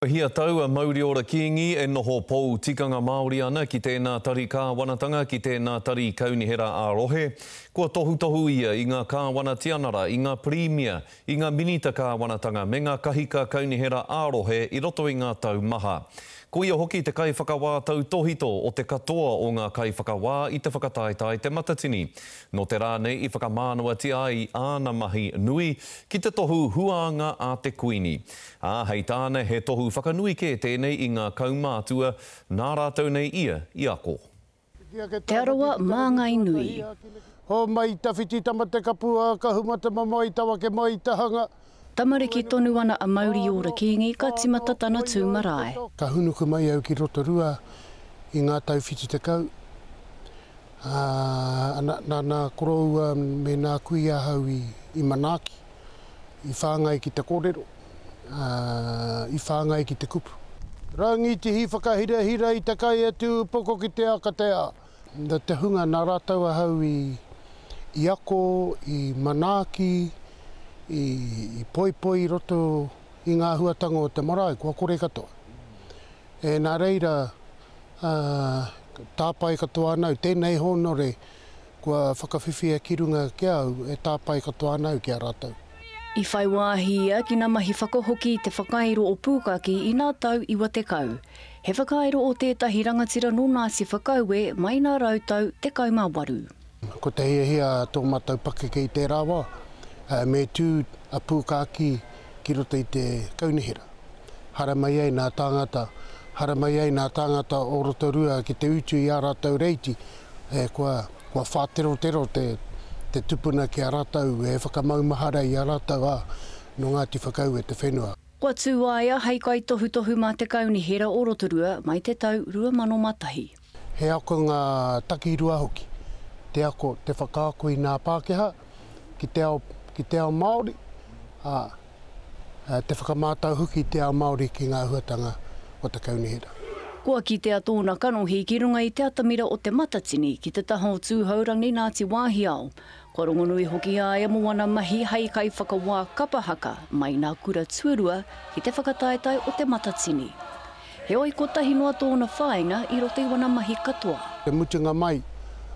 Hia tau a Mauriora Kingi e noho pou tikanga Māori ana ki tēnā tari kāwanatanga, ki tēnā tari kaunihera ā-rohe. Kua tohutohu ia i ngā kāwana tianara, i ngā pirimia, i ngā minita kāwanatanga me ngā kahika kaunihera ā-rohe i roto i ngā tau maha. Ko ia hoki te kaiwhakawā tautōhito o te katoa o ngā kaiwhakawā i te whakataetae Te Matatini. Nō te rā nei i whakamānawatia ai āna mahi nui ki te tohu huānga a te Kuini. Ā, hei tāna he tohu whakanui kē tēnei i ngā kaumātua nā rātou nei ia i ako. Te Arawa Māngai Nui. Homai tawhiti Tamatekapua, Kahumatamamae Tawakemai Tahanga. Tamariki tonu ana a Mauriora Kingi ka timata tana tū marae. Ka hunuku mai au ki Rotorua i ngā tau 70, ā, nā nā koroua me nā kui ahau i manaaki, i whāngai ki te kōrero. ā, i whāngai ki te kupu. Rangitihi whakahirahira i te kai e tū poko ki te akatea. Na te hunga nā rātou ahau i, i ako, i manaaki, i, i poipoi i roto i ngā āhuatanga o te marae, kua kore katoa. E, nā reira, ā, tāpae katoa ana au, tēnei hōnore Kua whakawhiwhia ki runga ki a au, e tāpae katoa ana au ki a rātou. I whai wāhi ia ki ngā mahi whakahoki i te whakairo o Pūkaki i ngā tau 90. He whakairo o tētahi rangatira nō Ngāti Whakaue mai ngā rautau 18. Ko te hiahia a tō mātou pakeke i tērā wā, me tū a Pūkākī ki roto i te kaunihera. Haramai ai nā tāngata, haramai ai nā tāngata o Rotorua ki te utu i ā rātou reiti, E, kua, kua whāterotero te, te tupuna ki a rātou, e whakamaumahara i a rātou, ā, nō Ngāti Whakaue te whenua. Kua tū a ia hei kaitohutohu mā te Kaunihera o Rotorua mai te tau 2001. He akonga takirua hoki te ako, te whakaako i nā Pākehā ki te ao, ki te ao Māori, ā, te whakamātau hoki i te ao Māori ki ngā āhuatanga o te kaunihera. Kua kitea tōna kanohi ki runga i te atamira o Te Matatini ki te taha o Tūhourangi Ngāti Wāhiao. Kua rongonui hoki a ia mō ana mahi hei kaiwhakawā kapa haka mai nā kura tuarua ki te whakataetae o Te Matatini. Heoi kotahi noa tōna whāinga i roto i wana mahi katoa. Te mutunga mai,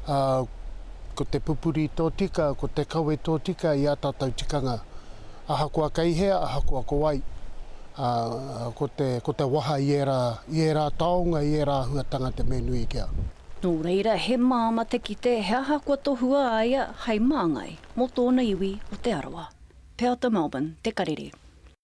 ko te pupuri tōtika, ko te kawe tōtika i ā tātou tikanga, ahakoa kei hea, ahakoa ko wai, ko te, ko te waha i ērā, i ērā taonga, i ērā āhuatanga te mea nui ki a. Nō reira, he māmā te kite he aha kua tohua a ia hei māngai mō tōna iwi o Te Arawa. Peata Melbourne, Te Karere.